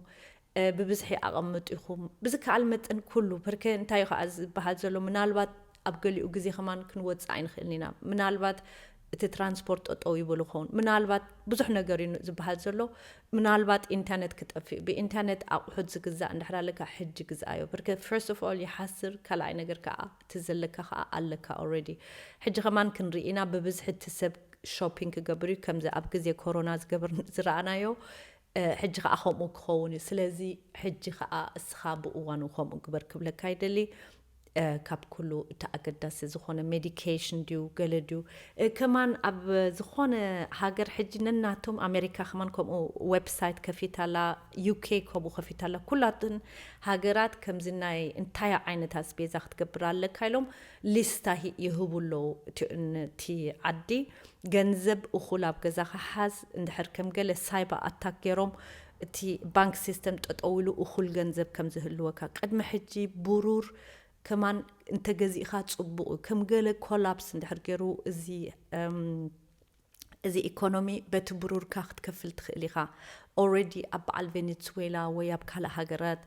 እ፣ ብብዝሒ ኣቐምጡ ኢኹም። ብዝከኣል መጠን ኩሉ፣ በርክ እንታይ እዩ ኸኣ ዝበሃል ዘሎ፣ ምናልባት ኣብ ገሊኡ ግዜ ከማን ክንወጽእ ኣይንኽእልን ኢና። ምናልባት እቲ ትራንስፖርት ጠጠው ይበሉ ይኸውን። ምናልባት ብዙሕ ነገር እዩ ዝበሃል ዘሎ። ምናልባት ኢንተርነት ክጠፍእ እዩ። ብኢንተርነት ኣቑሑት ዝግዛእ እንድሕር ኣለካ፣ ሕጂ ግዝኣዮ። በርክ ፈርስት ኦፍ ኦል ይሓስር፣ ካልኣይ ነገር ከኣ እቲ ዘለካ ከኣ ኣለካ ኦልሬዲ። ሕጂ ከማን ክንርኢ ኢና፣ ብብዝሒ እቲ ሰብ ሾፒንግ ክገብር እዩ፣ ከምዚ ኣብ ግዜ ኮሮና ዝገበር ዝረኣናዮ። እ፣ ሕጂ ከኣ ከምኡ ክኸውን እዩ። ስለዚ ሕጂ ከኣ እስኻ ብእዋኑ ከምኡ ግበር ክብለካ ይደሊ። እ፣ ካብ ኩሉ እቲ ኣገዳሲ ዝኾነ ሜዲኬሽን ድዩ ገለ ድዩ? እ፣ ከማን ኣብ ዝኾነ ሃገር ሕጂ ነናቶም፣ ኣሜሪካ ከማን ከምኡ ዌብሳይት ከፊታ ኣላ፣ ዩ ኬ ከምኡ ከፊታ ኣላ። ኩላትን ሃገራት ከምዚ ናይ እንታይ ዓይነት ኣስቤዛ ክትገብር ኣለካ ኢሎም ሊስታ ሂ-፣ ይህቡ ኣለዉ። እቲ፣ እቲ ዓዲ ገንዘብ እኹል ኣብ ገዛኻ ሓዝ፣ እንድሕር ከም ገለ ሳይባ ኣታክ ገይሮም እቲ ባንክ ሲስተም ጠጠው ኢሉ እኹል ገንዘብ ከም ዝህልወካ። ቅድሚ ሕጂ ብሩር ከማን እንተገዚእኻ ጽቡቕ እዩ። ከም ገለ ኮላፕስ እንድሕር ገይሩ እዚ፣ እም፣ እዚ ኢኮኖሚ በቲ ብሩርካ ክትከፍል ትኽእል ኢኻ። ኦልሬዲ ኣብ በዓል ቬኔትስዌላ ወይ ኣብ ካልእ ሃገራት፣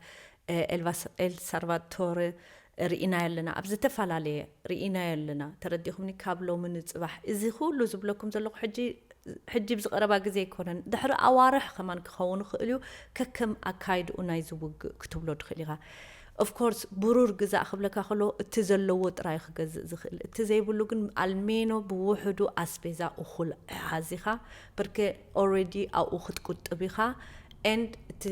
እ፣ ኤልቫስ-፣ ኤል ሳልቫቶረ ርኢናዮ ኣለና። ኣብ ዝተፈላለየ ርኢናዮ ኣለና። ተረዲእኹምኒ? ካብ ሎሚ ንጽባሕ። እዚ ኩሉ ዝብለኩም ዘለኹ ሕጂ፣ ሕጂ ብዝቐረባ ግዜ ኣይኮነን። ድሕሪ ኣዋርሕ ከማን ክኸውን ይኽእል እዩ። ከከም ኣካይድኡ ናይዚ ውግእ ክትብሎ ትኽእል ኢኻ። ኦፍ ኮርስ፣ ብሩር ግዛእ ክብለካ ከሎ፣ እቲ ዘለዎ ጥራይ ክገዝእ ዝኽእል። እቲ ዘይብሉ ግን ኣልሜኖ ብውሕዱ ኣስቤዛ እኹል ሓዚኻ፣ ብርክ ኦልሬዲ ኣብኡ ክትቁጥብ ኢኻ። ኤንድ እቲ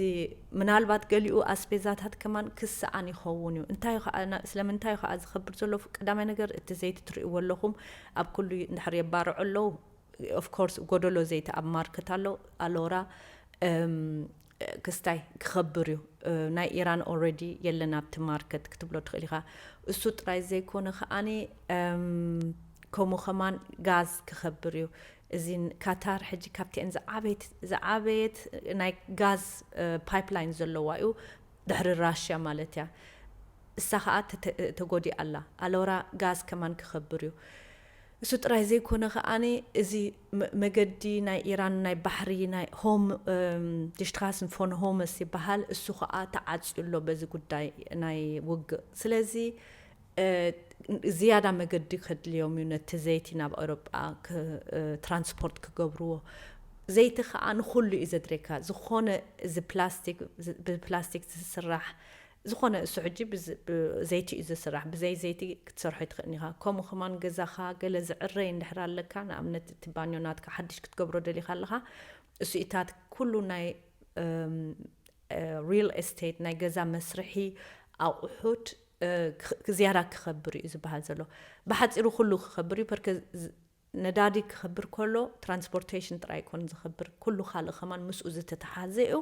ምናልባት ገሊኡ ኣስቤዛታት ከማን ክሰኣን ይኸውን እዩ። እንታይ እዩ ኸዓ፣ ና-፣ ስለምንታይ እዩ ኸዓ ዝኸብር ዘሎ? ቀዳማይ ነገር፣ እቲ ዘይቲ ትርእይዎ ኣለኹም፣ ኣብ ኩሉ እንድሕር የባርዑ ኣለዉ። ኦፍ ኮርስ፣ ጎደሎ ዘይቲ ኣብ ማርኬት ኣሎ፣ ኣሎራ፣ ክስታይ ክኸብር እዩ። ናይ ኢራን already የለን ኣብቲ ማርኬት ክትብሎ ትኽእል ኢኻ። እሱ ጥራይ ዘይኮነ ከዓኒ ከምኡ ከማን ጋዝ ክኸብር እዩ። እዚ ካታር ሕጂ ካብቲአን ዝዓበየት ናይ ጋዝ ፓይፕላይን ዘለዋ እዩ፣ ድሕሪ ራሽያ ማለት እያ። እሳ ከዓ ተጎዲኣ ኣላ። ኣለውራ ጋዝ ከማን ክኸብር እዩ። እሱ ጥራይ ዘይኮነ ከዓኒ እዚ መገዲ ናይ ኢራን ናይ ባሕሪ ናይ ሆም ድሽትራስን ፎን ሆመስ ይበሃል። እሱ ከዓ ተዓፅዩ ኣሎ በዚ ጉዳይ ናይ ውግእ። ስለዚ ዝያዳ መገዲ ከድልዮም እዩ ነቲ ዘይቲ ናብ ኣውሮጳ ትራንስፖርት ክገብርዎ። ዘይቲ ከዓ ንኩሉ እዩ ዘድልየካ። ዝኾነ እዚ ፕላስቲክ ብፕላስቲክ ዝስራሕ ዝኾነ እሱ ሕጂ ዘይቲ እዩ ዝስራሕ። ብዘይ ዘይቲ ክትሰርሖ ይትኽእልን ኢኻ። ከምኡ ከማን ገዛኻ ገለ ዝዕረይ እንድሕር ኣለካ፣ ንኣብነት እቲ ባኞ ናትካ ሓድሽ ክትገብሮ ደሊኻ ኣለኻ፣ እሱኢታት ኩሉ ናይ ሪል ኤስቴት ናይ ገዛ መስርሒ ኣቑሑት ዝያዳ ክኸብር እዩ ዝበሃል ዘሎ። ብሓፂሩ ኩሉ ክኸብር እዩ። ፐርከ ነዳዲ ክኸብር ከሎ ትራንስፖርቴሽን ጥራይ ኣይኮን ዝኸብር፣ ኩሉ ካልእ ከማን ምስኡ ዝተተሓዘ እዩ።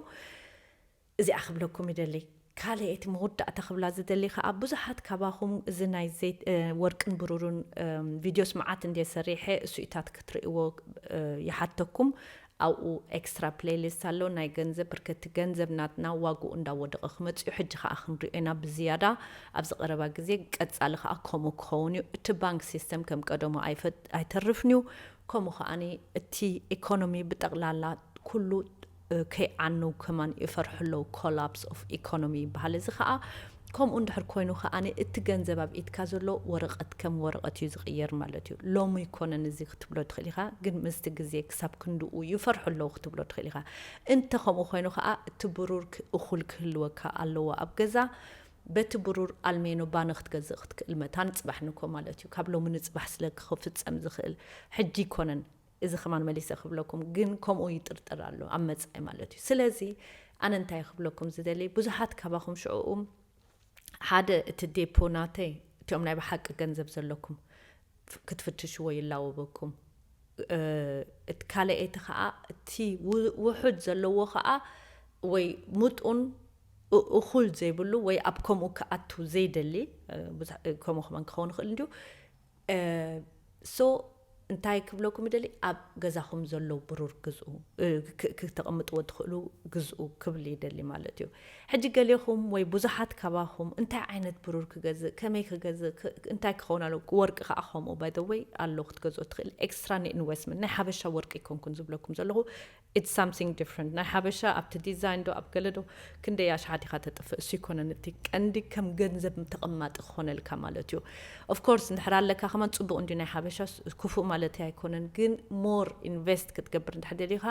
እዚኣ ክብለኩም ይደሊ። ካልእ እቲ መወዳእታ ክብላ ዝደሊ ከዓ ብዙሓት ካባኹም እዚ ናይ ዘይት ወርቅን ብሩርን ቪድዮስ መዓት እንደ ሰሪሐ እሱኢታት ክትርእይዎ ይሓተኩም። ኣብኡ ኤክስትራ ፕሌሊስት ኣሎ ናይ ገንዘብ ብርከቲ ገንዘብ ናትና ዋግኡ እንዳወደቐ ክመፅኡ ሕጂ ከዓ ክንሪኦ ኢና ብዝያዳ ኣብዚ ቀረባ ግዜ ቀፃሊ ከዓ ከምኡ ክኸውን እዩ። እቲ ባንክ ሲስተም ከም ቀደሙ ኣይተርፍን እዩ። ከምኡ ከዓኒ እቲ ኢኮኖሚ ብጠቕላላ ኩሉ ከይዓነው ከማን ይፈርሑ ኣለዉ። ኮላፕስ ኦፍ ኢኮኖሚ ይበሃል። እዚ ከዓ ከምኡ እንድሕር ኮይኑ ከዓኒ እቲ ገንዘብ ኣብ ኢድካ ዘሎ ወረቐት ከም ወረቐት እዩ ዝቕየር ማለት እዩ። ሎሚ ይኮነን እዚ ክትብሎ ትኽእል ኢኻ፣ ግን ምስቲ ግዜ ክሳብ ክንድኡ ይፈርሑ ኣለዉ ክትብሎ ትኽእል ኢኻ። እንተ ከምኡ ኮይኑ ከዓ እቲ ብሩር እኹል ክህልወካ ኣለዎ ኣብ ገዛ። በቲ ብሩር ኣልሜኖ ባነ ክትገዝእ ክትክእል መታን ፅባሕ ንኮ ማለት እዩ። ካብ ሎሚ ንፅባሕ ስለ ክፍፀም ዝኽእል ሕጂ ይኮነን። እዚ ከማን መሊሰ ክብለኩም ግን ከምኡ ይጥርጥር ኣሎ ኣብ መጻኢ ማለት እዩ። ስለዚ ኣነ እንታይ ክብለኩም ዝደሊ፣ ብዙሓት ካባኹም ሽዕኡ ሓደ እቲ ዴፖ ናተይ እቲኦም ናይ ብሓቂ ገንዘብ ዘለኩም ክትፍትሽዎ ይላወበኩም። እቲ ካልኣይቲ ከዓ እቲ ውሑድ ዘለዎ ከዓ ወይ ምጡን እኹል ዘይብሉ ወይ ኣብ ከምኡ ክኣቱ ዘይደሊ ከምኡ ከማን ክኸውን ይኽእል እንዲዩ። ሶ እንታይ ክብለኩም ይደሊ፣ ኣብ ገዛኹም ዘሎ ብሩር ግዝኡ፣ ክተቐምጥዎ ትኽእሉ ግዝኡ ክብል ይደሊ ማለት እዩ። ሕጂ ገሌኹም ወይ ብዙሓት ካባኹም እንታይ ዓይነት ብሩር ክገዝእ፣ ከመይ ክገዝእ፣ እንታይ ክኸውን ኣለዎ፣ ወርቂ ከዓ ከምኡ ባይ ዘ ወይ ኣሎ ክትገዝኦ ትኽእል። ኤክስትራ ንኢንቨስትመንት ናይ ሓበሻ ወርቂ ይኮንኩን ዝብለኩም ዘለኹ። It's something different። ናይ ሓበሻ ኣብቲ ዲዛይን ዶ ኣብ ገለ ዶ ክንደይ ኣሽሓት ኢኻ ተጥፍእ፣ እሱ ይኮነን እቲ ቀንዲ ከም ገንዘብ ተቐማጢ ክኾነልካ ማለት እዩ። ኦፍኮርስ እንድሕር ኣለካ ከማን ፅቡቕ እንዲ ናይ ሓበሻ ክፉእ ማለት ኣይኮነን፣ ግን ሞር ኢንቨስት ክትገብር እንድሕር ደሊኻ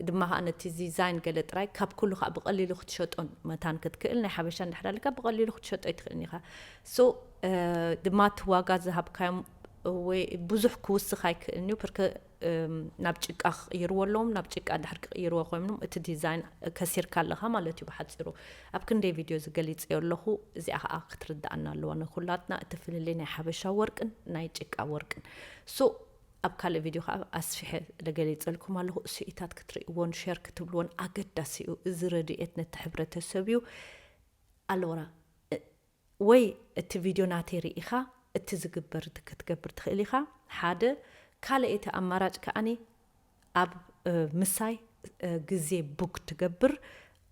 ድማ ከዓ ነቲ ዲዛይን ገለ ጥራይ ካብ ኩሉ ከዓ ብቐሊሉ ክትሸጦን መታን ክትክእል ናይ ሓበሻ እንድሕር ኣለካ ብቐሊሉ ክትሸጦ ኣይትኽእልን ኢኻ። ሶ ድማ እቲ ዋጋ ዝሃብካዮም ወይ ብዙሕ ክውስኽ ኣይክእልን እዩ። ፕርከ ናብ ጭቃ ክቕይርዎ ኣለዎም። ናብ ጭቃ ድሕር ክቕይርዎ ኮይኖም እቲ ዲዛይን ከሲርካ ኣለኻ ማለት እዩ ብሓፂሩ። ኣብ ክንደይ ቪድዮ ዝገሊፀዮ ኣለኹ። እዚኣ ከዓ ክትርዳኣና ኣለዋ ንኩላትና እቲ ፍልልይ ናይ ሓበሻ ወርቅን ናይ ጭቃ ወርቅን። ሶ ኣብ ካልእ ቪድዮ ከዓ ኣስፊሐ ለገሊፀልኩም ኣለኹ። እሱኢታት ክትርእይዎን ሸር ክትብልዎን ኣገዳሲ እዩ። እዚ ረድኤት ነቲ ሕብረተሰብ እዩ። ኣሎራ ወይ እቲ ቪድዮ ናተይ ርኢኻ እቲ ዝግበር ክትገብር ትኽእል ኢኻ። ሓደ ካልእ እቲ ኣማራጭ ከዓኒ ኣብ ምሳይ ግዜ ቡክ ትገብር።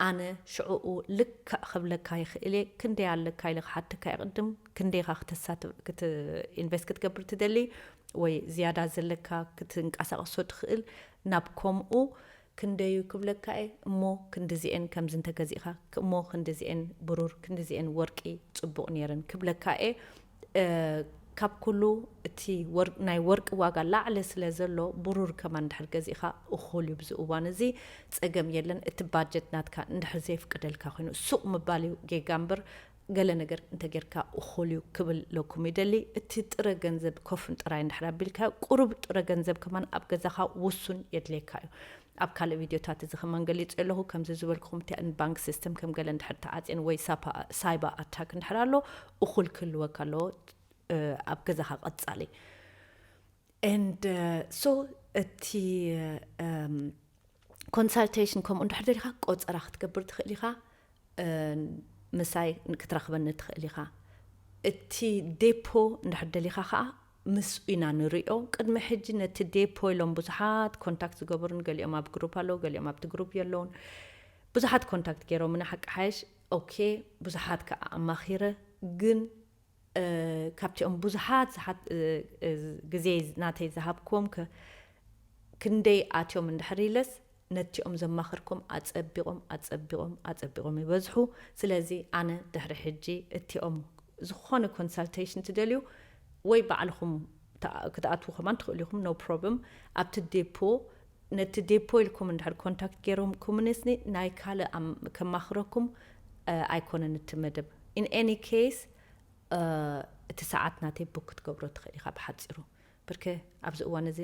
ኣነ ሽዕኡ ልክዕ ክብለካ ይኽእል እየ። ክንደይ ኣለካ ኢለ ክሓተካ ይቕድም። ክንደይኻ ኢንቨስት ክትገብር ትደሊ ወይ ዝያዳ ዘለካ ክትንቀሳቐሶ ትኽእል ናብ ከምኡ ክንደዩ ክብለካ እየ እሞ ክንድዚኤን ከምዚ እንተገዚእኻ እሞ ክንድዚኤን ብሩር ክንድዚኤን ወርቂ ፅቡቕ ነይረን ክብለካ እየ። ካብ ኩሉ እቲ ናይ ወርቂ ዋጋ ላዕሊ ስለ ዘሎ ብሩር ከማን እንድሕር ገዚእኻ እኹል እዩ። ብዚ እዋን እዚ ፀገም የለን። እቲ ባጀት ናትካ እንድሕር ዘየፍቅደልካ ኮይኑ ሱቕ ምባል እዩ ጌጋ እምበር ገለ ነገር እንተጌርካ እኹል እዩ ክብል ለኩም ይደሊ። እቲ ጥረ ገንዘብ ኮፍን ጥራይ እንድሕር ኣቢልካ ቁሩብ ጥረ ገንዘብ ከማን ኣብ ገዛኻ ውሱን የድልየካ እዩ። ኣብ ካልእ ቪድዮታት እዚ ከማን ገሊፀ ኣለኹ። ከምዚ ዝበልኩኹም እቲኣን ባንክ ሲስተም ከም ገለ እንድሕር ተዓፅየን ወይ ሳይባ ኣታክ እንድሕር ኣሎ እኹል ክህልወካ ኣለዎ ኣብ ገዛኻ ቀፃሊ። And so እቲ ኮንሳልቴሽን ከምኡ እንድሕር ደሊኻ ቆፀራ ክትገብር ትኽእል ኢኻ። ምሳይ ክትረኽበኒ ትኽእል ኢኻ። እቲ ዴፖ እንድሕር ደሊኻ ከዓ ምስኡ ኢና ንሪኦ። ቅድሚ ሕጂ ነቲ ዴፖ ኢሎም ብዙሓት ኮንታክት ዝገበሩን፣ ገሊኦም ኣብ ግሩፕ ኣለዉ፣ ገሊኦም ኣብቲ ግሩፕ የለውን። ብዙሓት ኮንታክት ገይሮምና ሓቂ ሓይሽ። ኦኬ፣ ብዙሓት ከዓ ኣማኺረ። ግን ካብቲኦም ብዙሓት ግዜ ናተይ ዝሃብክዎም ክንደይ ኣትዮም እንድሕር ኢለስ፣ ነቲኦም ዘማኽርኩም ኣጸቢቖም ኣጸቢቖም ኣጸቢቖም ይበዝሑ። ስለዚ ኣነ ድሕሪ ሕጂ እቲኦም ዝኾነ ኮንሳልቴሽን ትደልዩ ወይ ባዕልኹም ክትኣትዉ ከማን ትኽእሉ ኢኹም፣ ኖ ፕሮብለም። ኣብቲ ዴፖ ነቲ ዴፖ ኢልኩም እንድሕር ኮንታክት ገይሮም ኩምንስኒ ናይ ካልእ ከማኽረኩም ኣይኮነን እቲ መደብ። ኢን ኤኒ ኬስ እቲ ሰዓት ናተይ ቡክ ክትገብሮ ትኽእል ኢኻ ብሓፂሩ። ብርከ ኣብዚ እዋን እዚ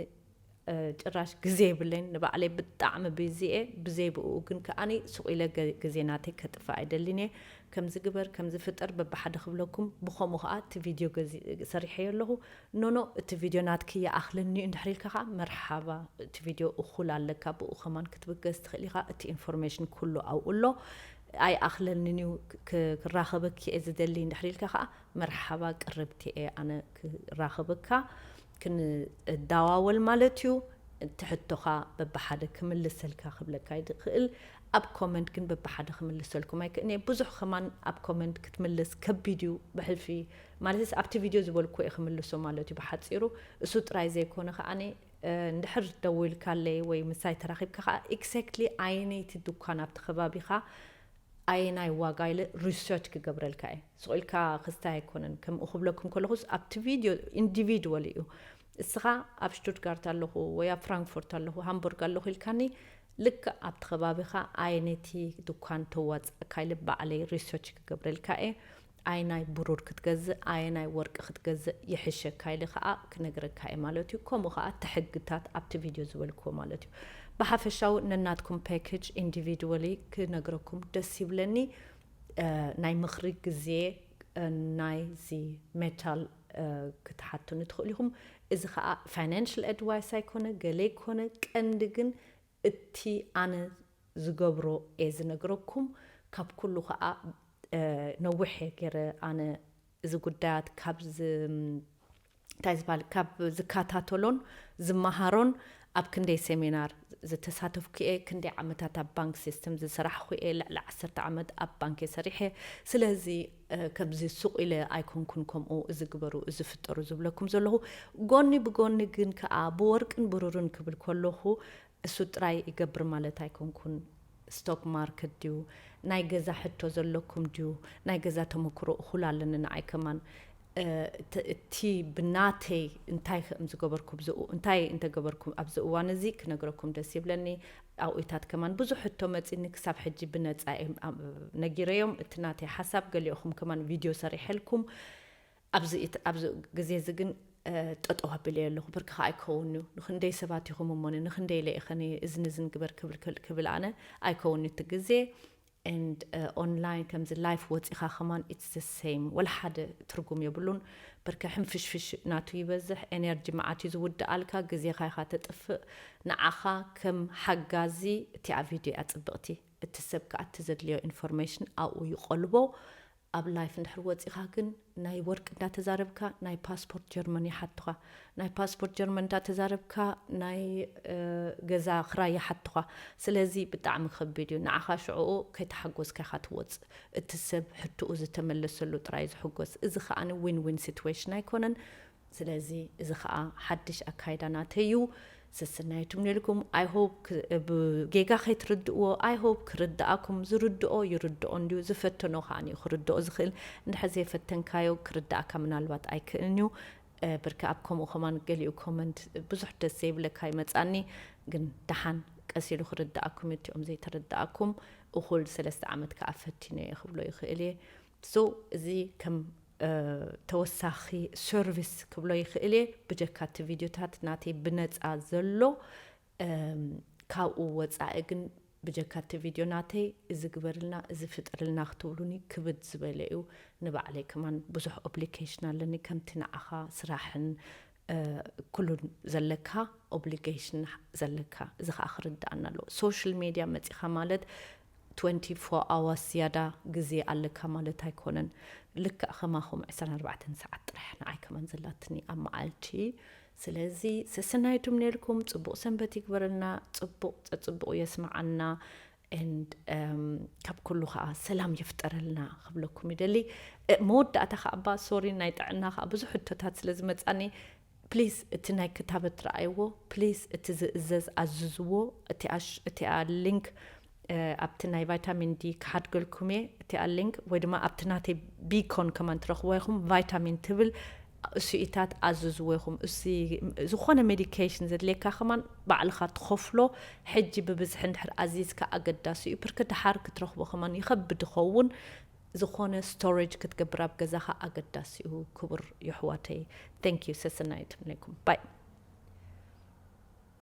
ጭራሽ ግዜ የብለይን። ንባዕለይ ብጣዕሚ ቢዚ እየ። ብዘይ ብኡ ግን ከኣኒ ሱቕ ኢለ ግዜ ናተይ ከጥፍእ ኣይደልን እየ። ከምዚ ግበር ከምዚ ፍጠር በብሓደ ክብለኩም፣ ብኸምኡ ከዓ እቲ ቪድዮ ሰሪሐዮ ኣለኹ። ኖኖ፣ እቲ ቪድዮ ናትኪ ይኣኽለኒ እዩ እንድሕር ኢልካ ከዓ መርሓባ፣ እቲ ቪድዮ እኹል ኣለካ፣ ብኡ ከማን ክትብገስ ትኽእል ኢኻ። እቲ ኢንፎርሜሽን ኩሉ ኣብኡ ኣሎ። ኣይኣኽለንን እዩ፣ ክራኸበኪ እየ ዝደሊ እንድሕር ኢልካ ከዓ መርሓባ፣ ቅርብቲ እየ ኣነ ክራኸበካ፣ ክንዳዋወል ማለት እዩ። እቲ ሕቶኻ በብሓደ ክምልሰልካ ክብለካ ይኽእል። ኣብ ኮመንት ግን በብሓደ ክምልሰልኩም ኣይክእልን'የ። ብዙሕ ከማን ኣብ ኮመንት ክትምልስ ከቢድ እዩ። ብሕልፊ ማለትስ ኣብቲ ቪድዮ ዝበልኩ እየ ክምልሶ ማለት እዩ ብሓፂሩ። እሱ ጥራይ ዘይኮነ ከዓኒ እንድሕር ደዊልካለይ ወይ ምሳይ ተራኺብካ ከዓ ኤግዛክትሊ ኣየነይቲ ድኳን ኣብቲ ከባቢኻ ኣየናይ ዋጋ ኢለ ሪሰርች ክገብረልካ እየ። ስቕ ኢልካ ክስታይ ኣይኮነን። ከምኡ ክብለኩም ከለኹስ ኣብቲ ቪድዮ ኢንዲቪድዋል እዩ። እስኻ ኣብ ሽቱትጋርት ኣለኹ ወይ ኣብ ፍራንክፎርት ኣለኹ፣ ሃምቡርግ ኣለኹ ኢልካኒ፣ ልክዕ ኣብቲ ከባቢኻ ኣየነይቲ ድኳን ተዋፅኣካ ኢለ ባዕለይ ሪሰርች ክገብረልካ እየ። ኣየናይ ብሩር ክትገዝእ ኣየናይ ወርቂ ክትገዝእ ይሕሸካ ኢለ ከዓ ክነግረካ እየ ማለት እዩ። ከምኡ ከዓ እቲ ሕግታት ኣብቲ ቪድዮ ዝበልክዎ ማለት እዩ። ብሓፈሻዊ ነናትኩም ፓኬጅ ኢንዲቪድዋሊ ክነግረኩም ደስ ይብለኒ። ናይ ምኽሪ ግዜ ናይዚ ሜታል ክትሓቱኒ ትኽእሉ ኢኹም። እዚ ከዓ ፋይናንሽል ኣድቫይስ ኣይኮነ ገለ ኣይኮነ፣ ቀንዲ ግን እቲ ኣነ ዝገብሮ እየ ዝነግረኩም። ካብ ኩሉ ከዓ ነዊሕ እየ ገይረ ኣነ እዚ ጉዳያት ካብ እንታይ ዝበሃል ካብ ዝከታተሎን ዝመሃሮን ኣብ ክንደይ ሴሚናር ዝተሳተፍኩ እየ። ክንደይ ዓመታት ኣብ ባንክ ሲስተም ዝሰራሕኩ እየ። ልዕሊ ዓሰርተ ዓመት ኣብ ባንክ እየ ሰሪሐ። ስለዚ ከምዚ ሱቕ ኢለ ኣይኮንኩን ከምኡ እዚ ግበሩ እዚ ፍጠሩ ዝብለኩም ዘለኹ። ጎኒ ብጎኒ ግን ከዓ ብወርቅን ብሩርን ክብል ከለኹ እሱ ጥራይ ይገብር ማለት ኣይኮንኩን። ስቶክ ማርክት ድዩ ናይ ገዛ ሕቶ ዘለኩም ድዩ ናይ ገዛ ተመክሮ እኹል ኣለኒ ንዓይ ከማን እቲ ብናተይ እንታይ ከም ዝገበርኩ እንታይ እንተገበርኩም ኣብዚ እዋን እዚ ክነግረኩም ደስ ይብለኒ። ኣብኡታት ከማን ብዙሕ ሕቶ መፂኒ ክሳብ ሕጂ ብነፃ ነጊረዮም። እቲ ናተይ ሓሳብ ገሊኦኹም ከማን ቪድዮ ሰሪሐልኩም ኣብዚ ግዜ እዚ ግን ጠጠው ኣቢለ ኣለኹ። ብርክኻ ኣይከውን እዩ። ንክንደይ ሰባት ኢኹም እሞኒ ንክንደይ ኢለ ኢኸኒ እዝን እዝን ግበር ክብል ኣነ ኣይከውን እቲ ግዜ። And ኦንላይን ከምዚ ላይፍ ወፂኻ ከማን it's the same፣ ወላ ሓደ ትርጉም የብሉን። ብርከ ሕንፍሽፍሽ ናቱ ይበዝሕ፣ ኤነርጂ መዓት እዩ ዝውድኣልካ፣ ግዜኻ ኢኻ ተጥፍእ። ንዓኻ ከም ሓጋዚ እቲኣ ቪድዮ እያ ፅብቕቲ። እቲ ሰብ ከዓ እቲ ዘድልዮ ኢንፎርሜሽን ኣብኡ ይቆልቦ። ኣብ ላይፍ እንድሕር ወፂኻ ግን ናይ ወርቂ እንዳተዛረብካ ናይ ፓስፖርት ጀርመን ይሓቱኻ፣ ናይ ፓስፖርት ጀርመን እንዳተዛረብካ ናይ ገዛ ክራይ ይሓቱኻ። ስለዚ ብጣዕሚ ከቢድ እዩ ንዓኻ። ሽዕኡ ከይተሓጎስካ ኢኻ ትወፅእ። እቲ ሰብ ሕትኡ ዝተመለሰሉ ጥራይ ዝሕጎስ። እዚ ከዓኒ ዊን ዊን ሲትዌሽን ኣይኮነን። ስለዚ እዚ ከዓ ሓድሽ ኣካይዳ ናተይ እዩ። ሰሰናዩ ትምነልኩም። I hope ጌጋ ከይትርድእዎ። I hope ክርድኣኩም። ዝርድኦ ይርድኦ እንድዩ፣ ዝፈተኖ ከዓ እዩ ክርድኦ ዝኽእል። እንድሕር ዘይፈተንካዮ ክርድኣካ ምናልባት ኣይክእልን እዩ። ብርክ ኣብ ከምኡ ከማን ገሊኡ ኮመንት ብዙሕ ደስ ዘይብለካ ይመፃኒ፣ ግን ደሓን ቀስ ኢሉ ክርድኣኩም እዩ። እቲኦም ዘይተረድኣኩም እኹል ሰለስተ ዓመት ከዓ ፈቲነ እየ ክብሎ ይኽእል እየ። So እዚ ከም ተወሳኺ ሰርቪስ ክብሎ ይኽእል እየ። ብጀካ እቲ ቪድዮታት ናተይ ብነፃ ዘሎ ካብኡ ወፃኢ ግን ብጀካ እቲ ቪድዮ ናተይ እዚ ግበርልና እዚ ፍጠርልና ክትብሉኒ ክብድ ዝበለ እዩ። ንባዕለይ ከማን ብዙሕ ኦብሊኬሽን ኣለኒ ከምቲ ንዓኻ ስራሕን ኩሉ ዘለካ obligation ዘለካ፣ እዚ ከዓ ክርዳኣና ኣለዎ። Social media መፂኻ ማለት twenty-four hours ዝያዳ ግዜ ኣለካ ማለት ኣይኮነን። ልክዕ ከማኹም ዕስራን ኣርባዕተን ሰዓት ጥራሕ ንዓይ ከማን ዘላትኒ ኣብ መዓልቲ። ስለዚ ሰሰናይቱም ነርኩም፣ ፅቡቕ ሰንበት ይግበረልና። ፅቡቕ ፀፅቡቑ የስምዓና። And ካብ ኩሉ ከዓ ሰላም ይፍጠረልና ክብለኩም ይደሊ። መወዳእታ ከዓ እባ ሶሪ ናይ ጥዕና ከዓ ብዙሕ ሕቶታት ስለ ዝመፃኒ፣ please እቲ ናይ ክታበት ረኣይዎ፣ please እቲ ዝእዘዝ ኣዝዝዎ። እቲኣ link ኣብቲ ናይ ቫይታሚን ዲ ክሓድገልኩም እየ። እቲኣ link ወይ ድማ ኣብቲ ናተይ ቢኮን ከማን ትረኽቦ ኢኹም። ቫይታሚን ትብል እሱኢታት ኣዝዝዎ ኢኹም። እሱ ዝኾነ medication ዘድልየካ ከማን ባዕልኻ ትኸፍሎ። ሕጂ ብብዝሒ እንድሕር ኣዚዝካ ኣገዳሲ እዩ። ብርክ ድሓር ክትረኽቦ ከማን ይኸብድ ይኸውን። ዝኾነ storage ክትገብር ኣብ ገዛኻ ኣገዳሲ እዩ። ክቡር የሕዋተይ፣ thank you። ሰሰናይት ትምነይኩም። ባይ።